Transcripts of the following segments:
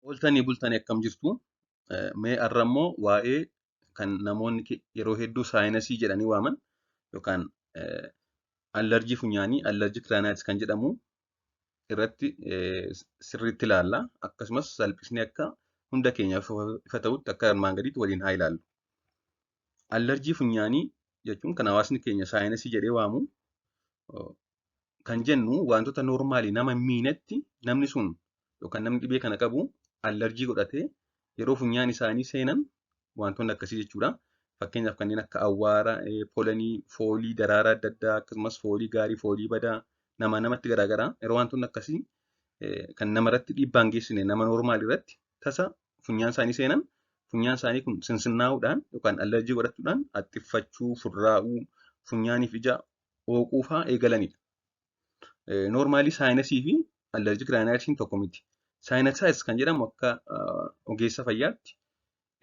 Ooltanii bultanii akkam jirtu? Mee har'a immoo waa'ee kan namoonni yeroo hedduu saayinasii jedhanii waaman yookaan allerjii funyaanii allergic rhinitis kan jedhamu irratti sirriitti ilaalla. Akkasumas salphisnee akka hunda keenyaaf ifa ta'utti akka armaan gadiitti waliin haa ilaallu. Allerjii funyaanii jechuun kan hawaasni keenya saayinasii jedhee waamu kan jennu wantoota noormaalii nama hin miinetti namni sun yookaan namni dhibee kana qabu allerjii godhatee yeroo funyaan isaanii seenan wantoonni akkasii jechuudha. Fakkeenyaaf kanneen akka awwaara, polanii, foolii daraaraa adda addaa akkasumas foolii gaarii, foolii badaa namaa namatti garaagaraa yeroo wantoonni akkasii kan namarratti dhiibbaa hin geessine nama noormaal irratti tasa funyaan isaanii seenan funyaan isaanii kun sinsinnaa'uudhaan yookaan allerjii godhachuudhaan haxxiffachuu, furraa'uu, funyaaniif ija hooquu fa'aa eegalanidha. Noormaalii saayinasii fi allergic rhinitisiin tokko miti. Sinusitis kan jedhamu akka ogeessa fayyaatti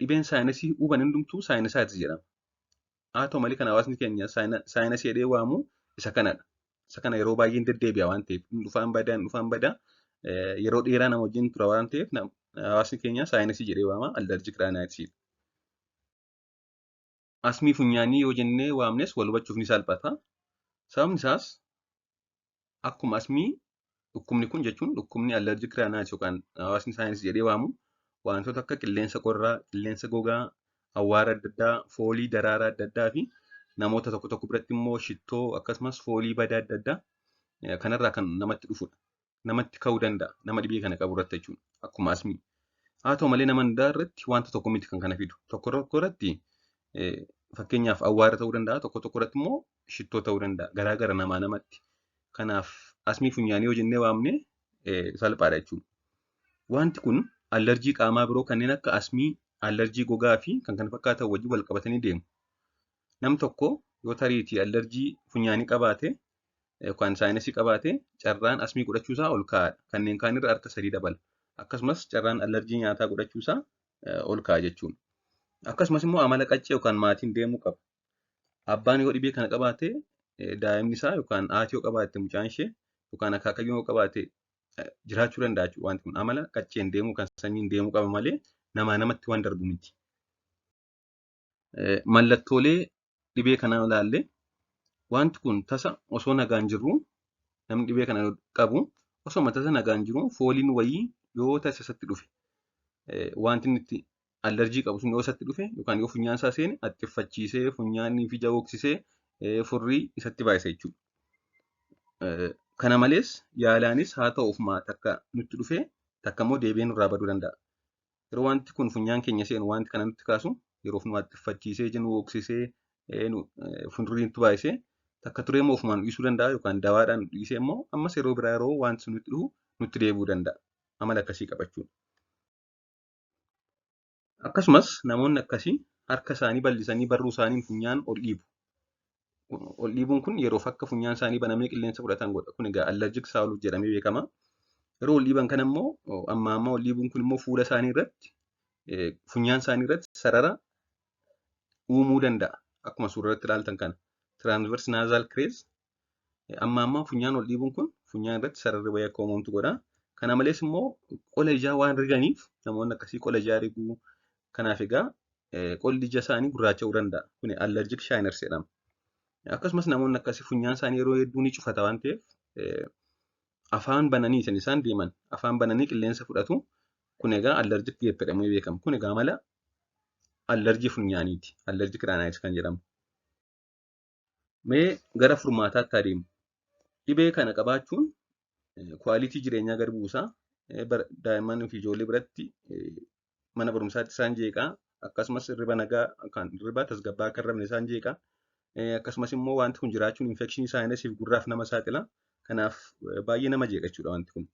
dhibeen saayinasii huban hundumtuu sinusitis jedhama. Haa ta'u malee kan hawaasni keenya saayinasii jedhee waamu isa kanadha. Isa kana yeroo baay'ee hin deddeebi'a waan ta'eef dhufaan badaa dhufaan badaa yeroo dheeraa nama wajjin tura waan ta'eef hawaasni keenya saayinasii jedhee waama allergic rhinitis. Asmii funyaanii yoo jennee waamnes wal hubachuuf ni salphata. Sababni isaas akkuma asmii dhukkubni kun jechuun dhukkubni allergic rhinitis yookaan hawaasni saayinasii jedhee waamu wantoota akka qilleensa qorraa, qilleensa gogaa, awwaara adda addaa, foolii daraaraa adda addaa fi namoota tokko tokko biratti immoo shittoo akkasumas foolii badaa adda addaa kanarraa kan namatti dhufudha. Namatti ka'uu danda'a nama dhibee kana qabu irratti jechuudha akkuma asmii. Haa ta'u malee nama hundaa irratti wanta tokko miti kan kana fidu. Tokko tokko irratti fakkeenyaaf awwaara ta'uu danda'a, tokko tokko irratti immoo shittoo ta'uu danda'a. Garaagara namaa namatti. Kanaaf asmii funyaanii yoo jennee waamne salphaadha jechuudha. Wanti kun allerjii qaamaa biroo kanneen akka asmii, allerjii gogaa fi kan kana fakkaatan wajjin wal qabatanii deemu. Nam tokko yoo tariitii allerjii funyaanii qabaate yookaan saayinasii qabaate carraan asmii godhachuusaa ol ka'aadha. Kanneen kaanirra harka 3 dabala. Akkasumas carraan allerjii nyaataa godhachuusaa ol ka'a jechuudha. Akkasumas immoo amala qaccee yookaan maatiin deemuu qaba. Abbaan yoo dhibee kana qabaate daa'imni isaa yookaan haati yoo qabaatte mucaan ishee yookaan akaakayyuun yoo qabaate jiraachuu danda'a jechuudha. Wanti kun amala qacceen deemuu kan sanyiin deemuu qaba malee namaa namatti waan darbu miti. Mallattoolee dhibee kanaa ilaalle wanti kun tasa osoo nagaan jirru namni dhibee kana qabu osoo tasa nagaan jiru fooliin wayii yoo tasa isatti dhufe wanti inni itti allerjii qabu sun yoo isatti dhufe yookaan yoo funyaan isaa seene haxxiffachiisee funyaanii fi ija hooqsisee furrii isatti baay'isa jechuudha. Kana malees yaalaanis haa ta'u ofumaa takka nutti dhufee takka immoo deebi'ee nurraa baduu danda'a. Yeroo wanti kun funyaan keenya seenu wanti kana nutti kaasu yeroo nu haxxiffachiisee ija nu hooqsisee furrii nutti baay'isee takka turee immoo ofumaan dhiisuu danda'a yookaan dawaadhaan dhiisee immoo ammas yeroo biraa yeroo wanti sun nutti dhufu nutti deebi'uu danda'a. Amala akkasii qabachuudha. Akkasumas namoonni akkasii harka isaanii bal'isanii barruu isaaniin funyaan ol dhiibu. Ol dhiibuun kun yeroof akka funyaan isaanii banamee qilleensa fudhatan godha. Kun egaa allergic saayinus jedhamee beekama. Yeroo ol dhiiban kana immoo amma amma ol dhiibuun kun immoo fuula isaanii irratti funyaan isaanii irratti sarara uumuu danda'a. Akkuma suura irratti ilaaltan kana. Transverse nasal crease amma amma funyaan ol dhiibuun kun funyaan irratti sararri wayii akka uumamtu godha. Kana malees immoo qola ijaa waan riganiif namoonni akkasii qola ijaa riguu. Kanaaf egaa qolli ija isaanii gurraacha'uu danda'a. Kun allergic shiners jedhama. Akkasumas namoonni akkasii funyaan isaanii yeroo hedduu ni cufata waan ta'eef afaan bananii kan isaan deeman afaan bananii qilleensa fudhatu. Kun egaa allergic gape jedhamee beekama. Kun egaa amala allerjii funyaaniiti. Allergic rhinitis kan jedhamu. Mee gara furmaataatti adeemu. Dhibee kana qabaachuun kwaalitii jireenyaa gad buusaa. Daa'imman fi ijoollee biratti mana barumsaatti isaan jeeqaa. Akkasumas hirriba nagaa kan hirriba tasgabbaa'aa akka hin rafne isaan jeeqaa. Akkasumas immoo wanti kun jiraachuun infekshinii saayinasiif gurraaf nama saaxila. Kanaaf baay'ee nama jeeqa jechuudha wanti kun.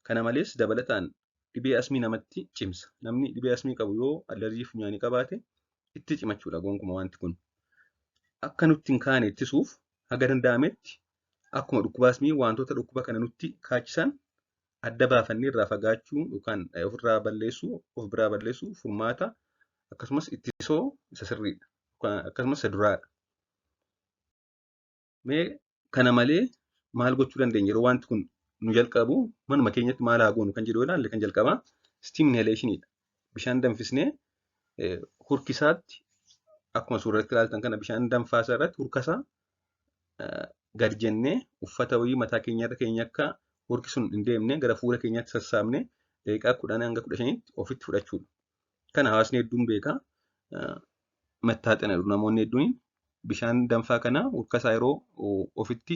Kana malees dabalataan dhibee asmii namatti cimsa. Namni dhibee asmii qabu yoo allerjii funyaanii qabaate itti cimachuudha gonkumaa wanti kun. Akka nutti hin kaane ittisuuf haga danda'ametti akkuma dhukkuba asmii wantoota dhukkuba kana nutti kaachisan adda baafannee irraa fagaachuu yookaan ofirraa balleessuu of biraa balleessuu furmaata akkasumas ittisoo isa sirriidha. Akkasumas isa duraadha. Mee kana malee maal gochuu dandeenya yeroo wanti kun nu jalqabu manuma keenyatti maal haa goonu kan jedhu ilaalle kan jalqabaa Steam inhalationiidha. Bishaan danfisnee hurkisaatti akkuma suuratti ilaaltan kana bishaan danfaasaa irratti hurkasaa gad jennee uffata wayii mataa keenyarra keenya akka hurki sun hin deemne gara fuula keenyaatti sassaabnee daqiiqaa 10 hanga 15tti ofitti fudhachuudha. Kana hawaasni hedduun beeka. Mattaaxina namoonni hedduun bishaan danfaa kana hurkasaa yeroo ofitti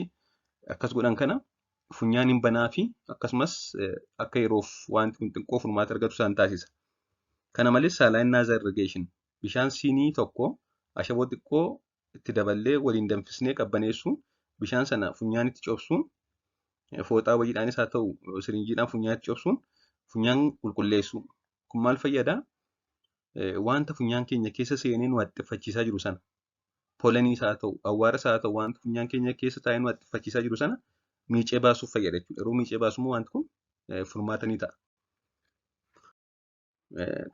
akkas godhan kana funyaan hin banaa fi akkasumas akka yeroof wanti kun xiqqoo furmaata argatu isaan taasisa. Kana malees saline nasal irrigation bishaan siinii tokko ashaboo xiqqoo itti daballee waliin danfisnee qabbaneessuun bishaan sana funyaanitti cobsuun fooxaa wayiidhaanis haa ta'u sirinjiidhaan funyaanitti cobsuun funyaan qulqulleessuu. Kun maal fayyadaa? Wanta funyaan keenya keessa seenee nu haxxiffachiisaa jiru sana poleniis haa ta'u awwaaras haa ta'u wanta funyaan keenya keessa taa'ee nu haxxiffachiisaa jiru sana miicee baasuuf fayyada jechuudha. Yeroo miicee baasu immoo wanti kun furmaata ni ta'a.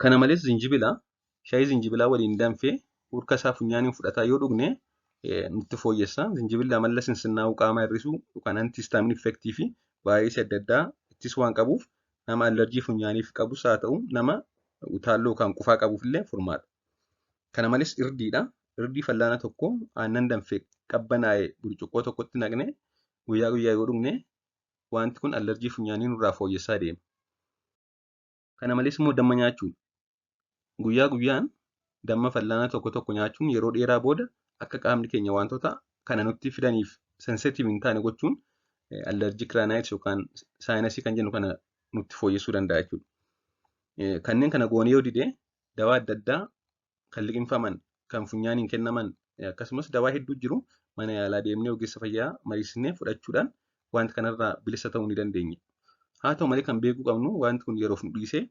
Kana malees zinjibila shaayii zinjibilaa waliin danfee hurka isaa funyaaniin fudhataa yoo dhugne nutti fooyyessa. Zinjibilli amala sinsinnaa'uu qaamaa hir'isuu yookaan antihistamine effectii fi vaayirasii adda addaa ittisuu waan qabuuf nama allerjii funyaaniif qabus haa ta'u nama utaalloo yookaan qufaa qabuuf illee furmaata. Kana malees irdiidha. Irdii fallaana tokko aannan danfee qabbanaa'e burcuqqoo tokkotti naqnee guyyaa guyyaa yoo dhugne wanti kun allerjii funyaanii nurraa fooyyessaa deema. Kana malees immoo damma nyaachuudha. Guyyaa guyyaan damma fallaana tokko tokko nyaachuun yeroo dheeraa booda akka qaamni keenya wantoota kana nutti fidaniif sensitiiv hin taane gochuun allergic rhinitis yookaan saayinasii kan jennu kana nutti fooyyessuu danda'a jechuudha. Kanneen kana goonee yoo dide dawaa adda addaa kan liqimfaman kan funyaaniin kennaman akkasumas dawaa hedduu jiru mana yaalaa deemnee ogeessa fayyaa mariisnee fudhachuudhaan wanta kanarraa bilisa ta'uu ni dandeenya. Haa ta'u malee kan beekuu qabnu wanti kun yeroof nu dhiisee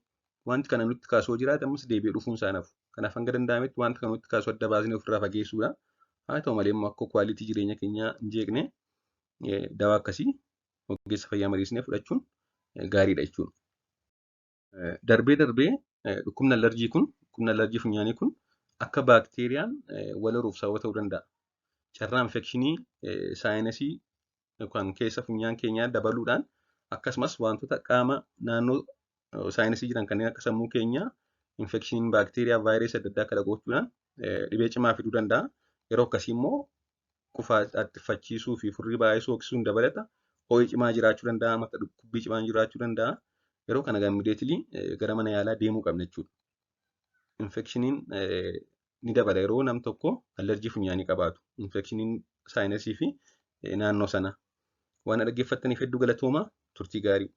wanti kana nutti kaasuu jiraate ammas deebi'ee dhufuun isaa nafu. Kanaaf hanga danda'ametti wanta kana nutti kaasu adda baasnee ofirraa fageessuudha. Haa ta'u malee immoo akka kwaalitii jireenya keenyaa hin jeeqne dawaa akkasii ogeessa fayyaa mariisnee fudhachuun gaariidha jechuudha. Darbee darbee dhukkubni allerjii kun dhukkubni allerjii funyaanii kun akka baakteeriyaan wal horuuf sababa ta'uu danda'a. Carraa infekshinii saayinasii yookaan keessa funyaan keenyaa dabaluudhaan akkasumas wantoota qaama naannoo saayinasii jiran kanneen akka sammuu keenyaa infekshiniin baakteeriyaa vaayirasii adda addaa akka gochuudhaan dhibee cimaa fiduu danda'a. Yeroo akkasii immoo qufaa haxxiffachiisuu fi furrii baay'isuu hoksisuun dabalata. Ho'i cimaa jiraachuu danda'a, mata dhukkubbii cimaan jiraachuu danda'a. Yeroo kana immediately gara mana yaalaa deemuu qabna jechuudha. Infekshiniin ni dabala yeroo nam tokko allerjii funyaanii qabaatu. Infekshiniin saayinasii fi naannoo sana. Waan dhaggeeffattaniif hedduu galatoomaa turtii gaarii.